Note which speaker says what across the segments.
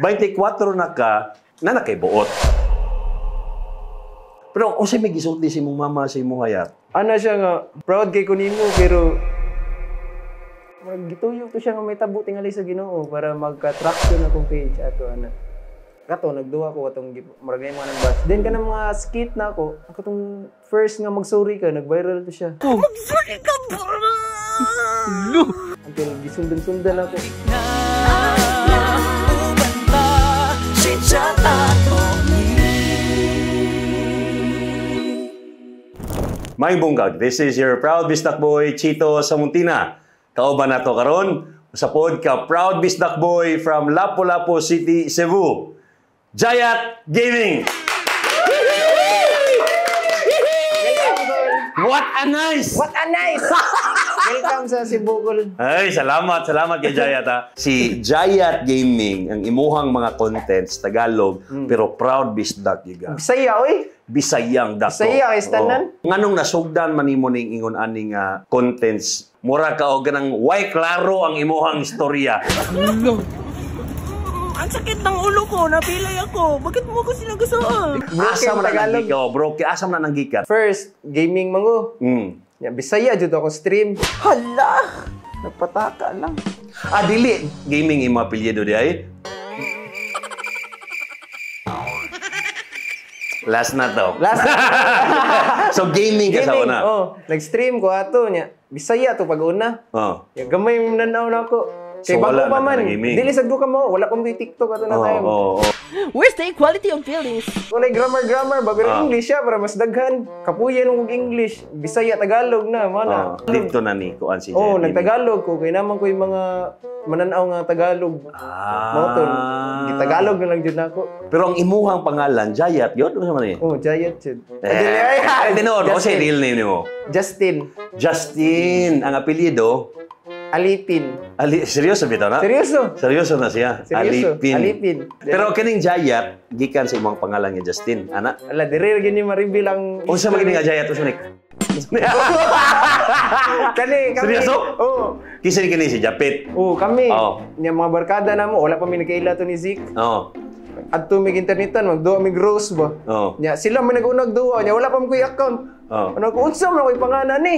Speaker 1: 24 na ka, na nakay buot. Pero unsay may gisulti si imong mama sa imong hayat?
Speaker 2: Ana siya nga, proud kay ko nimo, pero murag gituyo to siya nga may tabo tingali sa Ginoo para magka-traction akong page ato ana. Kato nagduwa ko atong murag na mga nang bash. Then kanang mga skit na ako, ako tong first nga magsorry ka, nag-viral to siya.
Speaker 3: Magsorry ka ba?
Speaker 2: Until gisundan-sundan ako.
Speaker 1: May bunggag, this is your proud Bisdak boy, Chito Samontina. Kauban nato karon sa pod ka proud Bisdak boy from Lapu-Lapu City, Cebu. Jayat Gaming! What a nice!
Speaker 2: What a nice! Welcome sa Cebu, Gol.
Speaker 1: Ay, salamat, salamat kay Jayat ha. Si Jayat Gaming, ang imuhang mga contents, Tagalog, pero proud Bisdak giga.
Speaker 2: Bisaya, oy!
Speaker 1: Bisayang dako.
Speaker 2: Bisaya kay tanan.
Speaker 1: Oo. Nganong nasugdan man nimo ning ingon aning contents, mura ka og ganang way klaro ang imuhang istorya.
Speaker 3: Ang sakit ng ulo ko, napilay ako. Bakit mo ako sinagasaan?
Speaker 1: Asa man na
Speaker 2: Tagalog.
Speaker 1: nanggikan, bro? Asa man na nanggikan?
Speaker 2: First, gaming mango. Ya, Bisaya jud ako stream.
Speaker 3: Hala! Nagpataka lang.
Speaker 1: Ah, dili gaming imo apelyido di ay? Last na to.
Speaker 2: Last na.
Speaker 1: So gaming ka sa
Speaker 2: Gaming,
Speaker 1: una.
Speaker 2: oh, nag-stream ko ato nya. Bisaya to pag una.
Speaker 1: Oh.
Speaker 2: Ya, gamay mo nanaw na ako.
Speaker 1: So,
Speaker 2: Kay bago
Speaker 1: wala
Speaker 2: pa
Speaker 1: na
Speaker 2: man.
Speaker 1: ka na-gaming.
Speaker 2: Dili sad ko ka mo, wala pa mo TikTok ato na
Speaker 1: Oh,
Speaker 2: time.
Speaker 1: oh, oh.
Speaker 3: Where's the equality of feelings?
Speaker 2: Walay grammar ba pero
Speaker 1: Ah.
Speaker 2: English siya para mas daghan. Kapuyan og English, Bisaya, Tagalog na mana.
Speaker 1: Oh, dito na ni kuan si
Speaker 2: Oh,
Speaker 1: Jayat Gaming.
Speaker 2: nagtagalog ko kay naman ko yung mga mananaw nga Tagalog.
Speaker 1: Ah.
Speaker 2: Mao to, gitagalog na lang jud nako.
Speaker 1: Pero ang imuhang pangalan, Jayat, yun? Ano man eh?
Speaker 2: Oh, Jayat jud.
Speaker 1: Eh, ay, tinuod, o siya real name nimo?
Speaker 2: Justin
Speaker 1: Justin, ang apelyido,
Speaker 2: Alipin.
Speaker 1: Ali, seryoso bitaw na?
Speaker 2: Seryoso?
Speaker 1: Seryoso na siya.
Speaker 2: Seryoso.
Speaker 1: Alipin.
Speaker 2: Alipin.
Speaker 1: Pero kining Jayat, gikan sa imong pangalan nga Justin, ana.
Speaker 2: Ala, dire gini ma-reveal ang
Speaker 1: Unsa man gini nga Jayat, unsa man ni?
Speaker 2: Kani, kami.
Speaker 1: Seryoso?
Speaker 2: Oo.
Speaker 1: Kinsa ni kini si Japet?
Speaker 2: Oh, kami.
Speaker 1: Oo.
Speaker 2: Nya mga barkada namo, wala pa mi nagkaila to ni Zeke.
Speaker 1: Oo.
Speaker 2: Adto mig internetan, magduwa mig rose ba.
Speaker 1: Oo.
Speaker 2: Nya sila man nag-unag duwa, nya wala pa mo koy account.
Speaker 1: Oo.
Speaker 2: Ano ko unsa man ako'y pangalan ni?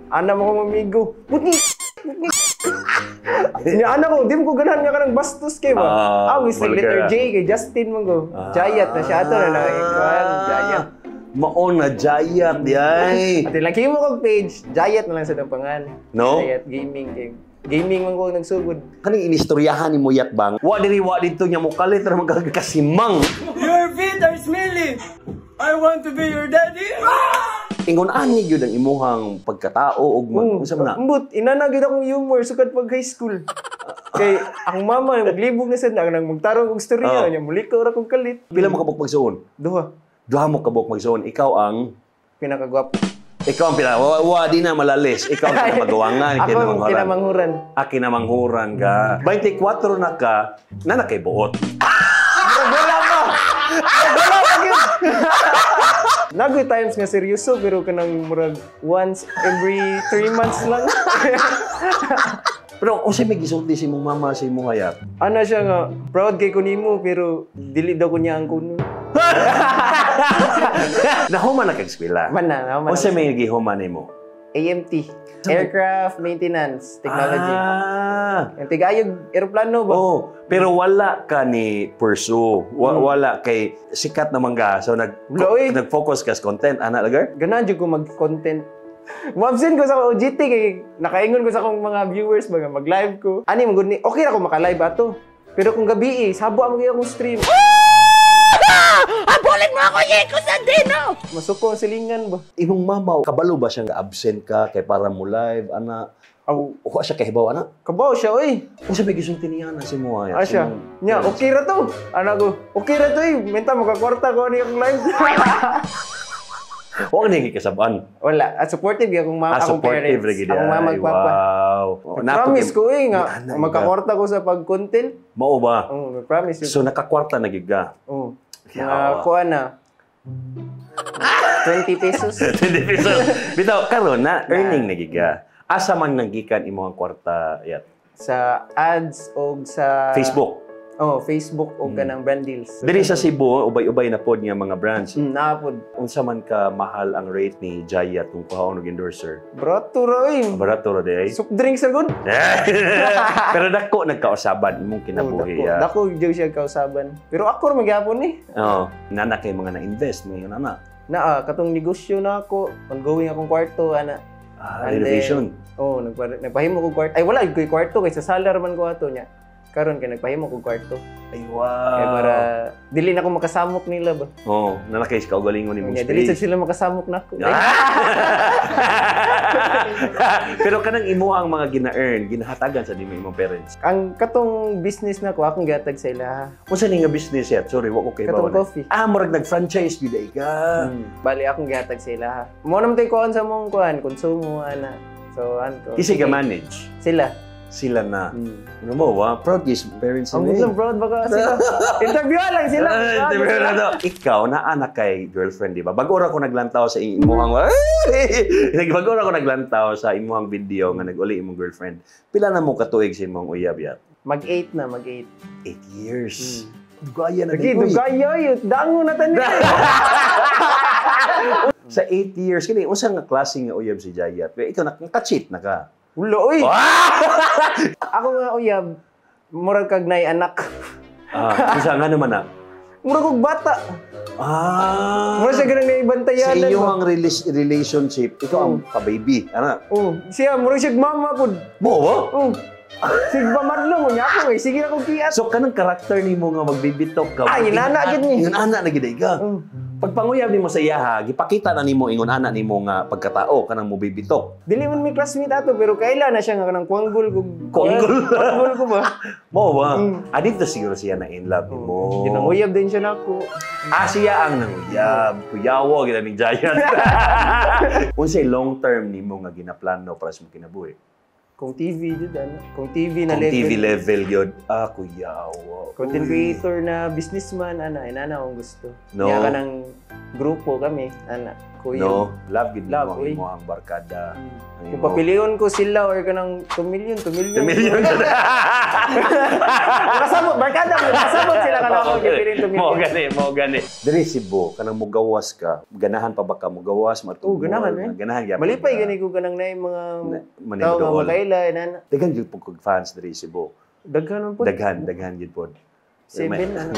Speaker 2: Ana mo kong amigo. Putni. Nya ana ko, di mo ko ganahan nga kanang bastos kay ba.
Speaker 1: Ah,
Speaker 2: Ah, with
Speaker 1: vulgar.
Speaker 2: letter J kay Justin man ko. Jayat na siya ato na nakaikuan, Jayat.
Speaker 1: Mao na Jayat di ay.
Speaker 2: Ate laki mo kog page, Jayat na lang sa pangalan.
Speaker 1: No?
Speaker 2: Jayat Gaming kay gaming man ko nagsugod.
Speaker 1: Kaning inistoryahan ni Muyat bang? Wa diri wa didto nya mo kalit ra magkasimang.
Speaker 3: Your feet are smelly! I want to be your daddy!
Speaker 1: Ingon ani gyud ang imuhang pagkatao ug mag unsa man na?
Speaker 2: Ambot, inana gyud akong humor sukad pag high school. Kay ang mama maglibog na sad na nang magtarong og istorya
Speaker 1: Oh.
Speaker 2: nya muliko ra kog kalit.
Speaker 1: Pila mo kabuk magsuon?
Speaker 2: Duha,
Speaker 1: Duha mo kabuk magsuon. Ikaw ang
Speaker 2: pinakagwapo.
Speaker 1: Ikaw ang pila. Wa, wa di na malalis. Ikaw ang pinamagawangan,
Speaker 2: Ako ang
Speaker 1: kinamanghuran.
Speaker 2: kinamanghuran.
Speaker 1: Ah, kinamanghuran ka. 24 na ka, na nakay buot.
Speaker 2: Wala pa. Wala pa gyud. Nagoy times nga seryoso pero kanang murag once every 3 months lang.
Speaker 1: Pero unsay may gisulti si imong mama sa imong hayat?
Speaker 2: Ana siya nga proud kay ko nimo pero dili daw ko niya ang kuno.
Speaker 1: Nahuman na kag eskwela.
Speaker 2: Man na, nahuman
Speaker 1: Unsay
Speaker 2: na.
Speaker 1: may gihuman nimo?
Speaker 2: AMT, Aircraft Maintenance Technology.
Speaker 1: Ah.
Speaker 2: Yung tigayog eroplano ba?
Speaker 1: Oh, pero wala ka ni pursue. Wala kay sikat na mangga. So
Speaker 2: Wala, oy.
Speaker 1: nag-focus ka sa content ana lagar.
Speaker 2: Ganahan jud ko mag-content. Mo-absent ko sa OGT kay nakaingon ko sa akong mga viewers ba nga mag-live ko. Ani man gud ni okay ra ko maka-live ato. Pero kung gabi eh, sabo ang akong stream.
Speaker 3: Habulin mo ako, Yeko Sandino!
Speaker 2: Masuko ang silingan ba?
Speaker 1: Imong mama kabalo ba siyang absent ka kay para mo live ana?
Speaker 2: Aw,
Speaker 1: Wa siya kahibaw ana.
Speaker 2: kabaw siya oy.
Speaker 1: Unsa may gisulti niya na si mo
Speaker 2: Ah siya. Nya, okay ra to. Ana ko, okay ra to eh. Menta makakwarta ko ani akong live.
Speaker 1: Wa ni gikasab-an.
Speaker 2: Wala, at supportive gyud akong mama,
Speaker 1: Ah,
Speaker 2: akong
Speaker 1: supportive
Speaker 2: parents,
Speaker 1: ra gid
Speaker 2: akong
Speaker 1: ay.
Speaker 2: mama ug papa.
Speaker 1: Wow. Oh,
Speaker 2: Promise ko eh nga
Speaker 1: Ana,
Speaker 2: makakwarta ko sa pag-content.
Speaker 1: Mao ba?
Speaker 2: Oh, promise yun.
Speaker 1: So nakakwarta na gid ka.
Speaker 2: Oh. Mga
Speaker 1: Yawa.
Speaker 2: kuha na. 20 pesos.
Speaker 1: 20 pesos. Bitaw karon na earning na gid ka. Asa man nanggikan imong kwarta yat?
Speaker 2: Sa ads o sa
Speaker 1: Facebook.
Speaker 2: Oh, Facebook o kanang brand deals.
Speaker 1: Diri sa Cebu, ubay-ubay na pod nga mga brands.
Speaker 2: Naa pod.
Speaker 1: Unsa man ka mahal ang rate ni Jaya kung kuhaon og endorser?
Speaker 2: Barato ra oy.
Speaker 1: Barato ra di ay.
Speaker 2: Soft drinks ra gud.
Speaker 1: Pero dako nagkausaban imong kinabuhi.
Speaker 2: Oh, dako, dako jud siya kausaban. Pero ako ra magyapon ni.
Speaker 1: Oh, nana kay mga na-invest mga nana.
Speaker 2: Naa katong negosyo na ako, ongoing akong kwarto ana.
Speaker 1: Ah,
Speaker 2: And
Speaker 1: renovation.
Speaker 2: Oh, nagpahimo ko kwarto. Ay wala koy kwarto kay sa salar man ko ato nya. Karon kay nagpahimo ko kwarto.
Speaker 1: Ay wow.
Speaker 2: Kay para dili na ako makasamok nila ba.
Speaker 1: Oh, nana kay kaugalingon nimong
Speaker 2: Nya dili sad
Speaker 1: space.
Speaker 2: sila makasamok nako.
Speaker 1: Pero kanang imo ang mga gina-earn, ginahatagan sa nimo imong parents.
Speaker 2: Ang katong business nako akong gihatag sa ila.
Speaker 1: Unsa ni nga business yat? Sorry, wa ko kay
Speaker 2: Katong
Speaker 1: bawa.
Speaker 2: coffee.
Speaker 1: Ah, murag nag-franchise gyud ay ka.
Speaker 2: Bali akong gihatag sa ila. Mo naman tay kuan sa mong kuan, konsumo ana. So an ko.
Speaker 1: Kasi ka manage
Speaker 2: Sila.
Speaker 1: sila na. Ano mo, wa? Proud is parents
Speaker 2: Ang
Speaker 1: nila.
Speaker 2: gusto proud baka sila. Interview lang sila.
Speaker 1: Interview na to. Ikaw, naa kay girlfriend, di ba? Bago ra ko naglantaw sa imuhang bago ra ko naglantaw sa imuhang video nga nag-uli imong girlfriend. Pila na mo katuig sa imong uyab yat?
Speaker 2: Mag-8 na, mag-8.
Speaker 1: 8 years. Dugaya na
Speaker 2: Lagi,
Speaker 1: din, uy.
Speaker 2: dugaya yun. Dango na tanin.
Speaker 1: Sa 8 years, kini unsa nga klase nga uyab si Jayat? Ikaw naka-cheat na ka.
Speaker 2: Ulo, uy.
Speaker 1: Ah!
Speaker 2: Ako nga uyab, murag kag nay anak.
Speaker 1: Ah, unsa nga naman na?
Speaker 2: Murag kog bata.
Speaker 1: Ah.
Speaker 2: Murag siya ganang
Speaker 1: Sa
Speaker 2: naibantayanan.
Speaker 1: inyong relationship, ikaw ang pa-baby. Ano?
Speaker 2: Oh, siya murag siya mama pud.
Speaker 1: Mo ba?
Speaker 2: Oh. Sige pa madlong unya ako eh. Sige na kong kiat.
Speaker 1: So kanang karakter nimo nga magbibitok ka.
Speaker 2: Ay, inana gid ni.
Speaker 1: Ingon ana na gid ay ka. Pagpanguyab nimo sa iyaha, gipakita na nimo ingon ana nimo nga pagkatao kanang mobibitok.
Speaker 2: Dili man mi classmate ato pero kaila na siya nga kanang kuanggol kog
Speaker 1: Kuanggol?
Speaker 2: Kuanggol ko ba?
Speaker 1: Mo ba? Ah, dito siguro siya na in love nimo.
Speaker 2: Ginanguyab din siya nako.
Speaker 1: Ah, siya ang nanguyab. Kuyawo gid ning Giant. Unsay long term nimo nga ginaplano para sa imong kinabuhi?
Speaker 2: Kung TV jud ano. Kung TV na
Speaker 1: Kung
Speaker 2: level.
Speaker 1: TV level yun, ah, kuyawo.
Speaker 2: Content creator na businessman ana, inana akong gusto.
Speaker 1: No.
Speaker 2: Niya ka ng grupo kami, ana. Kuya.
Speaker 1: No, love gid
Speaker 2: Love,
Speaker 1: nimo ang
Speaker 2: uy.
Speaker 1: imong barkada. Ang
Speaker 2: Kung papilion ko sila or kanang 2 million, 2 million.
Speaker 1: 2 million.
Speaker 2: Makasabot, barkada mo, makasabot sila kanang ako gipilin 2 million.
Speaker 1: Mo gani, mo gani. Diri Cebu, kanang mugawas ka, ganahan pa ba ka mugawas matug?
Speaker 2: Oh, ganahan, eh.
Speaker 1: Ganahan gyapon.
Speaker 2: Malipay gani ko kanang naay mga
Speaker 1: Manila
Speaker 2: tao nga
Speaker 1: dool.
Speaker 2: makaila inana.
Speaker 1: Daghan gyud pud kog fans diri Cebu.
Speaker 2: Daghan man pud.
Speaker 1: Daghan, daghan gyud pod.
Speaker 2: 7 ano.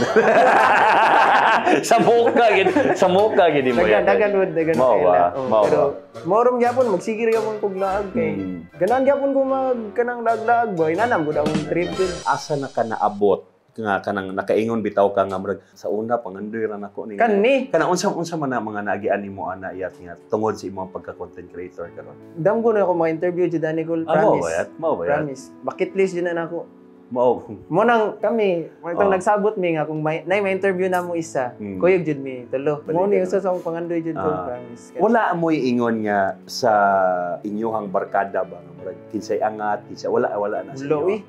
Speaker 1: Sa muka gid, sa muka gid mo.
Speaker 2: Daghan, daghan pud, daghan
Speaker 1: Mao
Speaker 2: kaila.
Speaker 1: ba?
Speaker 2: Oh,
Speaker 1: Mao
Speaker 2: pero
Speaker 1: ba?
Speaker 2: morom gyapon magsigir gyapon kog laag kay. Ganahan gyapon ko mag kanang laag-laag ba inana gud akong trip jud.
Speaker 1: Asa na ka naabot nga kanang nakaingon bitaw ka nga murag sa una pangandoy ra nako ni
Speaker 2: Kani.
Speaker 1: Kanang unsa unsa man na mga naagian nimo ana iyat nga tungod sa imong pagka-content creator karon.
Speaker 2: Dam ko na ako mga-interview jud ani ko,
Speaker 1: Ah, mao
Speaker 2: promise.
Speaker 1: ba yat? Mao ba yat?
Speaker 2: Promise. Bucket list jud na nako.
Speaker 1: Mao.
Speaker 2: Mo nang kami, mo itong
Speaker 1: Oh.
Speaker 2: nagsabot mi nga kung may nay may interview na mo isa. Kuyog jud mi tulo. Mo ni usa sa akong pangandoy jud ko,
Speaker 1: Ah.
Speaker 2: promise.
Speaker 1: Wala mo'y ingon nga sa inyuhang barkada ba nga murag kinsay angat, kinsay wala wala na sa
Speaker 2: Wala,
Speaker 1: inyo.
Speaker 2: eh.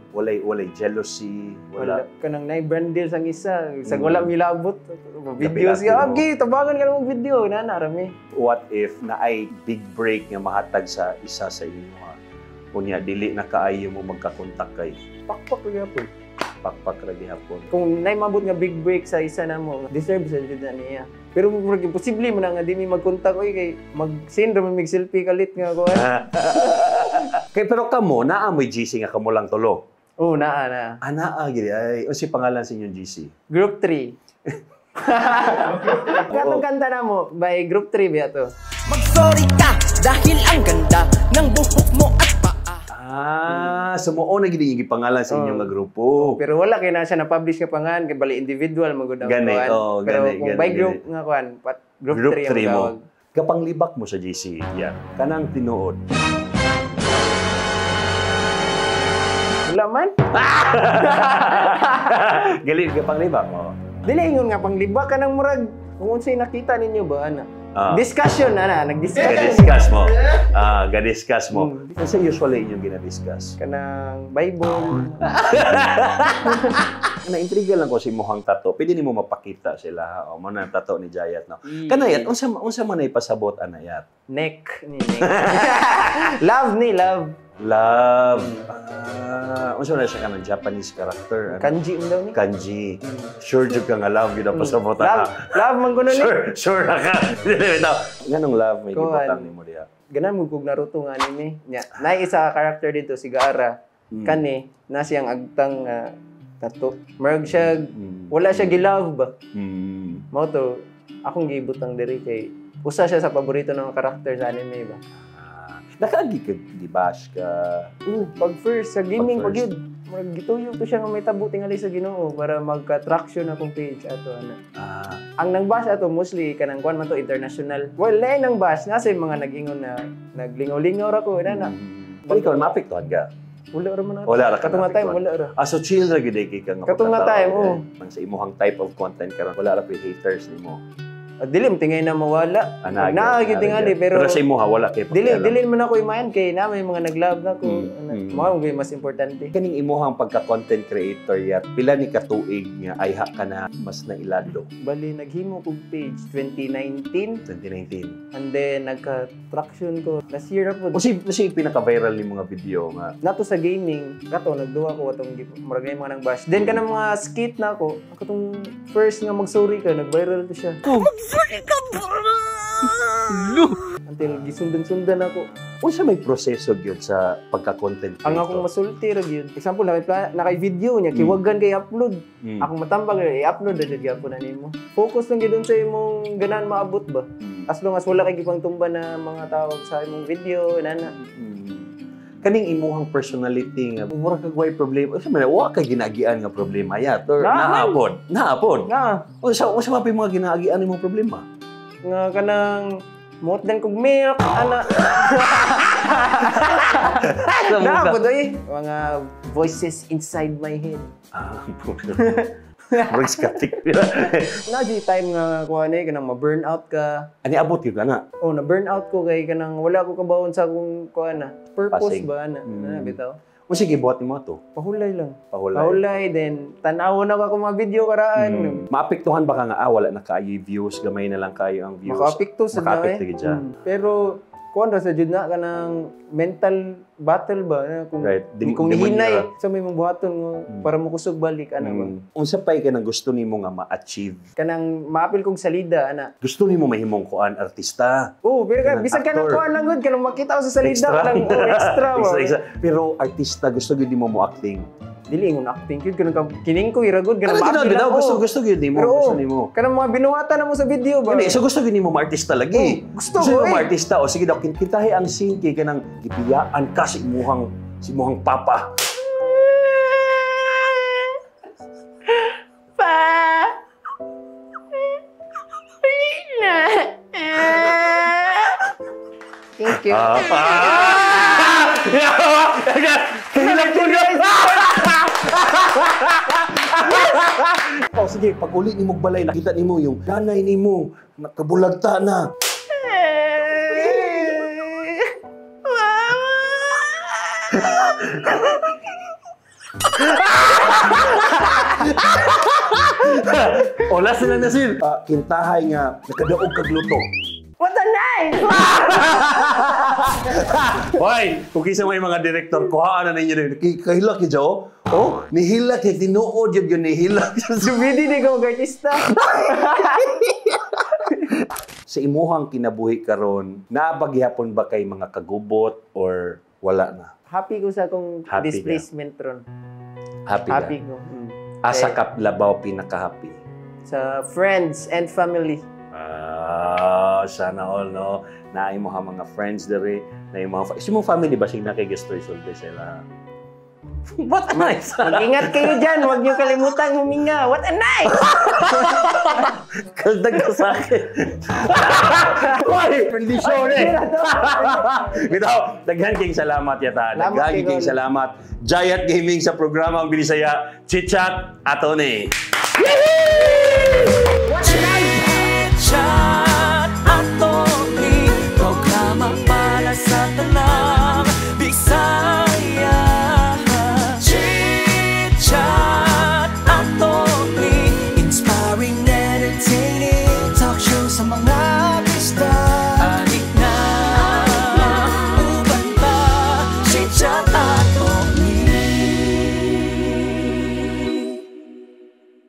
Speaker 1: Walay jealousy,
Speaker 2: Wala
Speaker 1: wala.
Speaker 2: kanang nay brand deals ang isa, sa wala milabot. Video
Speaker 1: Dapit
Speaker 2: siya,
Speaker 1: mo.
Speaker 2: okay, tabangan ka ng video, nana rami.
Speaker 1: What if na ay big break nga mahatag sa isa sa inyo ha? Unya dili na kaayo mo magkakontak kay
Speaker 2: Pakpak ra gyapon.
Speaker 1: Pakpak ra gihapon.
Speaker 2: Kung nay mabot nga big break sa isa na mo, deserve sa jud na niya. Pero murag imposible man na nga di mi magkontak oy kay mag-send ra man mig selfie kalit nga ko.
Speaker 1: Kay pero kamo naa mo'y GC nga kamo lang tulo.
Speaker 2: Oh, naa naa.
Speaker 1: Ah, naa gid ay unsi pangalan sa inyong GC?
Speaker 2: Group 3. Katong kanta na mo by Group 3 ba to?
Speaker 3: Mag-sorry ka dahil ang ganda ng buhok mo at paa.
Speaker 1: Ah, sumuo na gid yung pangalan sa inyong nga grupo.
Speaker 2: Pero wala kay na siya na-publish nga pangan kay bali individual man gud ang
Speaker 1: Gani,
Speaker 2: kuan.
Speaker 1: oo,
Speaker 2: Pero
Speaker 1: gani,
Speaker 2: kung
Speaker 1: gani,
Speaker 2: by group
Speaker 1: gani.
Speaker 2: nga kuan, pat Group
Speaker 1: Group
Speaker 2: 3 ang
Speaker 1: 3 mo.
Speaker 2: tawag.
Speaker 1: Kapanglibak mo sa GC, yan. Kanang tinuod.
Speaker 2: Wala man.
Speaker 1: Galit ka panglibak mo.
Speaker 2: Dili ingon nga panglibak ka ng murag kung unsay nakita ninyo ba ana.
Speaker 1: Ah.
Speaker 2: Discussion ana, nag-discussion.
Speaker 1: Ga-discuss mo. Ah, ga-discuss mo. Kasi usually inyong gina-discuss.
Speaker 2: Kanang Bible.
Speaker 1: Naintriga lang ko sa imuhang tato. Pwede nimo mapakita sila. O mo na ang tato ni Jayat no. Kanayat unsa unsa man ay pasabot anayat?
Speaker 2: Neck ni neck. Love ni love.
Speaker 1: Love. Ah, unsa na siya, kanang Japanese character? Ano?
Speaker 2: Kanji man daw ni.
Speaker 1: Kanji. Sure jud ka nga love yun ang pasabot
Speaker 2: Love,
Speaker 1: na.
Speaker 2: love man kuno ni.
Speaker 1: Sure, sure na ka. Bitaw. Nganong love may
Speaker 2: Kuan.
Speaker 1: gibutang nimo diha?
Speaker 2: Ganahan mo kog Naruto nga anime. Nya, naay isa ka character dito, si Gaara. Kani na siyang agtang tattoo. Murag siya wala siya gi-love ba. Mao to akong gibutang diri kay usa siya sa paborito ng karakter sa anime ba.
Speaker 1: Ah, nakaagi ka, gibash ka?
Speaker 2: Pag first sa gaming
Speaker 1: Pag
Speaker 2: pag
Speaker 1: first.
Speaker 2: yun, murag gituyo to siya nga may tabo tingali sa Ginoo para magka-traction akong page ato ana. Ang nang bash ato mostly kanang kuan man to, international. Well, lain nang bash nasa yung mga nag-ingon na naglingaw-lingaw ra ko ana.
Speaker 1: Pero ikaw, maapektuhan ka?
Speaker 2: Wala ra man ato.
Speaker 1: Wala ra ka
Speaker 2: Katong nga time
Speaker 1: naapektuhan.
Speaker 2: wala ra.
Speaker 1: Ah, so chill ra gyud kay ka nga
Speaker 2: Katong nga
Speaker 1: pagkatao,
Speaker 2: time,
Speaker 1: eh.
Speaker 2: oo.
Speaker 1: Nang sa imuhang type of content karon, wala ra koy haters nimo.
Speaker 2: Ah, dili mo tingay na mawala.
Speaker 1: Ah, naa
Speaker 2: Naa
Speaker 1: gyud,
Speaker 2: gyud tingali pero
Speaker 1: pero sa imuha wala kay
Speaker 2: dili
Speaker 1: pakialam.
Speaker 2: dili man ako imayan kay na may mga nag-love na ko. Ana, mao gyud mas importante.
Speaker 1: Kaning imuhang pagka-content creator yat, pila ni katuig nga ayha ka na mas nailado?
Speaker 2: Bali naghimo kog page 2019
Speaker 1: 2019.
Speaker 2: and then nagka-traction ko last year ra pud.
Speaker 1: O si pinaka-viral ni mga video nga?
Speaker 2: Nato sa gaming kato nagduwa ko atong murag na yung mga nang bash. Then kanang mga skit na ako, katong first nga magsorry ka, nag-viral to siya.
Speaker 3: Magsorry ka ba?
Speaker 2: Until gisundan-sundan ako.
Speaker 1: Unsa may proseso gyud sa pagka-content creator?
Speaker 2: Ang akong masulti ra gyud. Example, nakay video niya, kiwagan kay upload. Akong matambag i-upload na jud gyapon na nimo. Focus lang gyud sa imong ganahan maabot ba. As long as wala kay gipangtumba na mga tao sa imong video nana.
Speaker 1: Kaning imuhang personality nga mura kag way problema. Unsa man, wa kay ginagian nga problema yat or
Speaker 2: Naa man.
Speaker 1: naapod? Naapod.
Speaker 2: Nga
Speaker 1: Unsa man pa yung mga ginaagian nimong problema?
Speaker 2: Nga kanang muot dan kog milk ana. Naapod oy. Mga voices inside my head.
Speaker 1: Ah, murag skeptic.
Speaker 2: Na di time nga kuha na kanang ma-burn out ka.
Speaker 1: Ani abot yun ka na.
Speaker 2: Oh, na burn out ko kay kanang wala ko kabawon sa akong kuha na. Purpose
Speaker 1: Passing.
Speaker 2: ba ana? Na bitaw.
Speaker 1: O sige, buhat nimo to.
Speaker 2: Pahulay lang.
Speaker 1: Pahulay.
Speaker 2: Pahulay then tan-aw na ako mga video karaan.
Speaker 1: Maapektuhan ba ka nga wala na kaayo views, gamay na lang kayo ang views?
Speaker 2: Makaapekto sa
Speaker 1: Makaapekto gid siya.
Speaker 2: Pero kuan ra sa jud na kanang mental battle ba na kung kung
Speaker 1: Demonyo
Speaker 2: hinay
Speaker 1: ra.
Speaker 2: sa may mong buhaton mo para mokusog balik ana ba.
Speaker 1: Unsa pay ka nang gusto nimo nga ma-achieve?
Speaker 2: Kanang maapil kong salida ana.
Speaker 1: Gusto nimo mahimong kuan, artista?
Speaker 2: Oh, pero ka,
Speaker 1: Kanang
Speaker 2: bisan kanang
Speaker 1: actor.
Speaker 2: kuan lang gud kanang makita ko sa salida
Speaker 1: Extra.
Speaker 2: kanang oh, extra ba.
Speaker 1: Extra, extra. Pero artista, gusto gyud nimo mo acting.
Speaker 2: Dili ingon acting gyud kanang kining ko ira gud kanang
Speaker 1: Kanang
Speaker 2: maapil
Speaker 1: bitaw,
Speaker 2: ako.
Speaker 1: gusto gusto gyud nimo,
Speaker 2: Pero,
Speaker 1: gusto
Speaker 2: oh,
Speaker 1: nimo.
Speaker 2: kanang mga binuhatan na mo sa video ba.
Speaker 1: Hindi, so gusto gyud nimo maartista lagi.
Speaker 2: Oh, gusto
Speaker 1: gusto
Speaker 2: ko,
Speaker 1: nimo
Speaker 2: eh.
Speaker 1: maartista. O sige daw, kintahi ang scene kay kanang gibiyaan ka sa imuhang papa.
Speaker 3: Pa. Na.
Speaker 2: Thank you.
Speaker 1: Ah! Ah! Kahilak ko na! Oh, sige, pag uli nimo balay, nakita nimo yung nanay nimo, nakabulagta na.
Speaker 3: Mama.
Speaker 1: O, last na lang na sil. Ah, kintahay nga, nakadaog kag luto.
Speaker 3: What a night!
Speaker 1: Hoy, kung kinsa may mga direktor, kuhaan na ninyo rin. Kahilak yun, Jo. Oh, nihilak yun, tinuod yun yun, nihilak.
Speaker 2: Sumidi di ko mag-artista.
Speaker 1: Sa imuhang kinabuhi karon, naa ba gihapon ba kay mga kagubot or wala na?
Speaker 2: Happy ko sa akong
Speaker 1: Happy ka.
Speaker 2: displacement ron.
Speaker 1: Happy,
Speaker 2: Happy
Speaker 1: ka?
Speaker 2: ko.
Speaker 1: Asa ka labaw pinaka-happy?
Speaker 2: Sa friends and family.
Speaker 1: Ah, sana all, no? Naay mo ha mga friends dere, naay mo ha. Isi mong family ba sing nakay-gusto isulti sila? What a nice!
Speaker 2: Mag-ingat kayo dyan. Huwag niyo kalimutang huminga. What a night!
Speaker 1: Kaldag ka sa akin. Hoy, kondisyon eh. Bitaw, daghan king salamat yata.
Speaker 2: Salamat
Speaker 1: Daghan
Speaker 2: kay
Speaker 1: king
Speaker 2: Gol.
Speaker 1: salamat. Giant Gaming sa programa ang Binisaya, Chit Chat Atone. Yehey!